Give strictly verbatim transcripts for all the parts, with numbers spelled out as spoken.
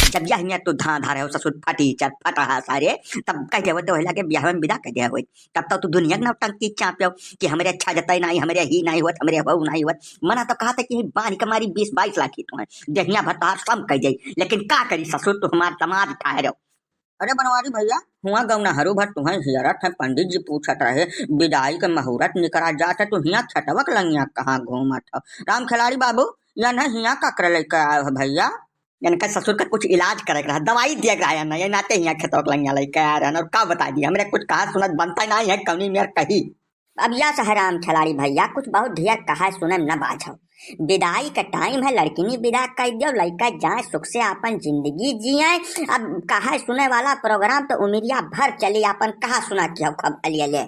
जब यह में तू धांधा रहे हो ससुर फटीचर फटहा सारे, तब कह देवत तो हिला के ब्याह में विदा कह दे होई। तब तो तू दुनिया के नौटंकी चाप्यो कि हमरे अच्छा जतई नाई, हमरे ही नाई होत, हमरे हो नाई होत। मना तो कहा था कि बांध के मारी बीस बाईस लाठी तुम्हें, देहिया भर तोहार सम कह जाई, लेकिन का करी ससुर, तू हमार दामाद ठहरो। अरे बनवारी भैया, हुआ गौना हरू भर तुम्हें हियरत है, पंडित जी पूछत रहे, विदाई के मुहूर्त निकरा जात है, तू हिया खेतवक लंगिया कहाँ घूमत हो? राम खिलाड़ी बाबू, या न हिया का करे लेके आयो है भैया? इनका ससुर का कुछ इलाज करे के रहा, दवाई दिए के रहा है ना, ये नाते हिया खेतवक लंगिया लेके आ रहे हैं। और का बता दी, हमरे कुछ कहा सुनत बनता ही नहीं है, कौनी मेर कही। अब या सहराम खिलाड़ी भैया, कुछ बहुत ढेर कहा सुने न बाझो। विदाई का टाइम है, लड़किनी विदा कर दियो, लइका जाए सुख से आपन जिंदगी जिए। अब कहा सुने वाला प्रोग्राम तो उमिरिया भर चली, आपन कहा सुना के खूब अलियले।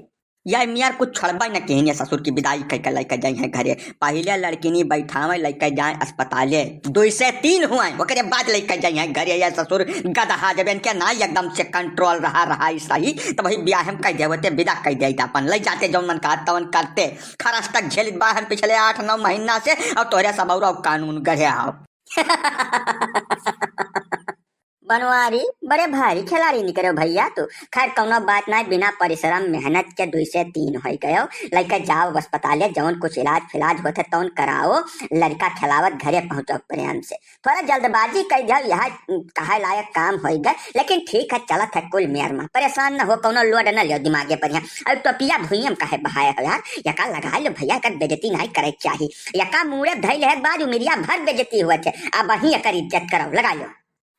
या मियार कुछ छोड़बा न किहिन, या ससुर की विदाई कह के लइका जाई है घरे। पहिले लड़किनी बैठावे, लइका जाए अस्पताले, दुई से तीन हुआ, ओकरे बाद लइका जाई है घरे। या ससुर गदहा, जब इनके ना एकदम से कंट्रोल रहा, रहा ही सही, तो वही ब्याह हम कह देवते, विदा कह देते, अपन ले जाते, जौन मन कहा तवन करते। खरस तक झेलित बा हम पिछले आठ नौ महीना से, और तोहरे सब और कानून गढ़े आओ। बनवारी, बड़े भारी खिलाड़ी निकले भैया तू। खैर, कौनो बात नाई, बिना परिश्रम मेहनत के दुई से तीन होई गयो। लइके जाओ अस्पताले, जौन कुछ इलाज फिलाज होते तौन कराओ, लड़का खिलावत घरे पहुँचो प्रेम से। थोड़ा जल्दबाजी कह दिया, यह कहे लायक काम होई गए, लेकिन ठीक है, चलत है कुल मेर में। परेशान न हो, कौनो लोड न लियो दिमागे पर यहाँ। अब टोपिया भुइयम काहे बहाए हो यार, यका लगा लो भैया, एकर बेइज्जती नाई करे के चाही। यका मूड़े धइल है, बाद उमिरिया भर बेइज्जती हुआ थे, अब वहीं एकर इज्जत करो, लगा लो।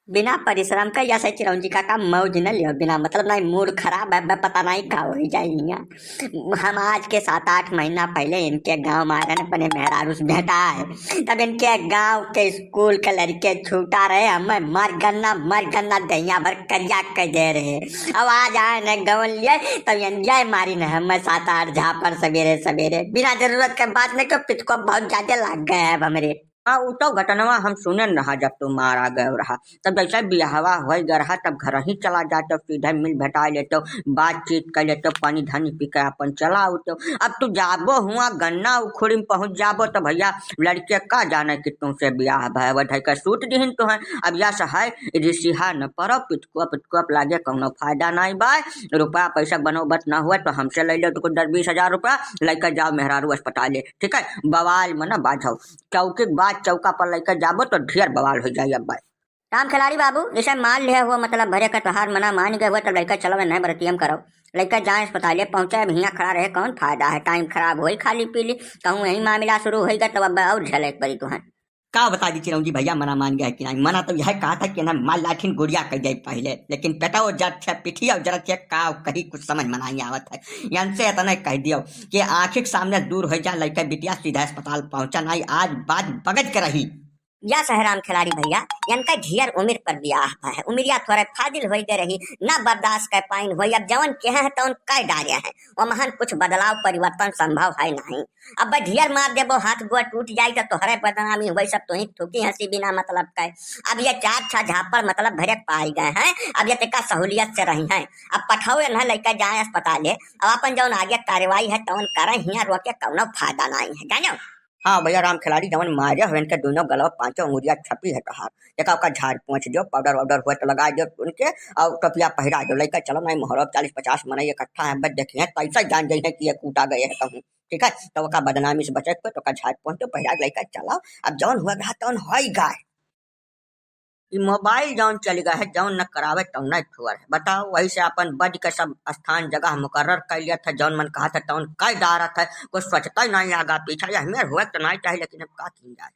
बिना परिश्रम का या सही चिरौंजी का काम मौज न लियो, बिना मतलब नाई, मूड खराब है, बे पता नाई का हो जाए यहाँ। हम आज के सात आठ महीना पहिले इनके गाँव में आए रहन, अपने मेहरारू से भेंटा है। तब इनके गाँव के स्कूल के लड़के छूटा रहे, हमें मर गन्ना, मर गन्ना दहिया भर करिया कर दे रहे। अब आज आए न गवन लिए, तब इनके मारी न हमें सात आठ झापड़ सवेरे सवेरे, बिना जरूरत के बात नहीं, क्यों पिचको बहुत ज्यादा लाग गए अब हमरे। हाँ, उ तो घटनवा हम सुनन रहा, जब तू मारा गयो रहा, तब जैसे बियाहवा होई गए रहा, तब घर ही चला जाते, सीधे मिल भेटा लेते, बातचीत कर लेते, पानी धानी पी के अपन चला उठते। अब तू जाबो हुआ गन्ना उखुड़ी में पहुँच जाबो, तो भैया लड़के का जाने कि तुमसे बियाह भय, वो ढाई का सूट दिहिन तो है। अब यस है, रिसिहा न पड़ो, पिटको पिटको लागे, कौनो फायदा नहीं बा। रुपया पैसा बनोबत ना हुआ तो हमसे ले लो, तो कुछ दस बीस हजार रुपया लेकर जाओ मेहरारू अस्पताले, ठीक है? बवाल मना बाझाओ। चौकी के बाद चौका पर लइका जाबो तो ढेर बवाल हो जाई अब भाई। राम खिलाड़ी बाबू, जैसे मान लिया हुआ, मतलब भरे का तोहार मना मान गए हुआ, तब लइका चलो नहीं बरतियम करो, लइका जाए अस्पताले पहुँचे। अब हियाँ खड़ा रहे कौन फायदा है, टाइम खराब होई, खाली पी ली, कहूँ यही मामला शुरू होई गए, तब अब और झेले एक बारी तुहन। का बता दी चिरौंजी भैया, मना मान गए कि नहीं? मना तो यह कहा था कि ना मार लाठिन गुड़िया कह जाए पहले, लेकिन पेटा वो जर थे, पिठिया जर थे, का कही कुछ समझ में नहीं आवत है। इनसे इतना कह दियो कि आँखी के सामने दूर हो जा, लइका बिटिया सीधा अस्पताल पहुँचा नहीं, आज बात बगज के रही। या सहराम खिलाड़ी भैया, इनका ढेर उम्र पर बियाह भा है, उमरिया थोड़े फाजिल होई गए रही, ना बर्दाश्त कर पाइन होई, अब जवन कहे हैं तवन कह डारे हैं, ओमहन कुछ बदलाव परिवर्तन संभव है नहीं। अब भाई ढेर मार देबो, हाथ गोड़ टूट जाई तो तोहरे बदनामी होई, सब तोही थूकी हंसी बिना मतलब का। अब ये चार छह झापड़ मतलब भरे पाई गए हैं, अब ये तेका सहूलियत से रही हैं। अब पठाओ इन्हें लेकर जाए अस्पताले, अब अपन जौन आगे कार्रवाई है तौन करें, हियाँ रोके कौनो फायदा नहीं है, जानो। हाँ भैया राम खिलाड़ी, जवन मारे हो इनके दोनों गलवा पांचों उंगलिया छपी है तोहार। देखा ओका झाड़ पोंछ दियो, पाउडर वाउडर हुआ तो लगा दियो उनके, और टोपिया पहिरा दियो। लइका चलो नहीं मोहरब, चालीस पचास मनई इकट्ठा है, बस देखिए कैसे जान जाई है कि ये कूटा गए है कहूँ, ठीक है? तो ओका बदनामी से बचे के तो ओका झाड़ पोंछ दियो, पहिरा के लइका चलो। अब जौन हुआ गया तौन होई गए। ई मोबाइल जौन चल गया है, जौन न करावे तौन न ठुअर है। बताओ, वही से अपन बज के सब स्थान जगह मुकर्रर कर लिया था, जौन मन कहा था तौन कह डारत है, कुछ सोचता ही नहीं आगा पीछा। यह मेर हुआ तो नहीं चाहे, लेकिन अब का की जाए।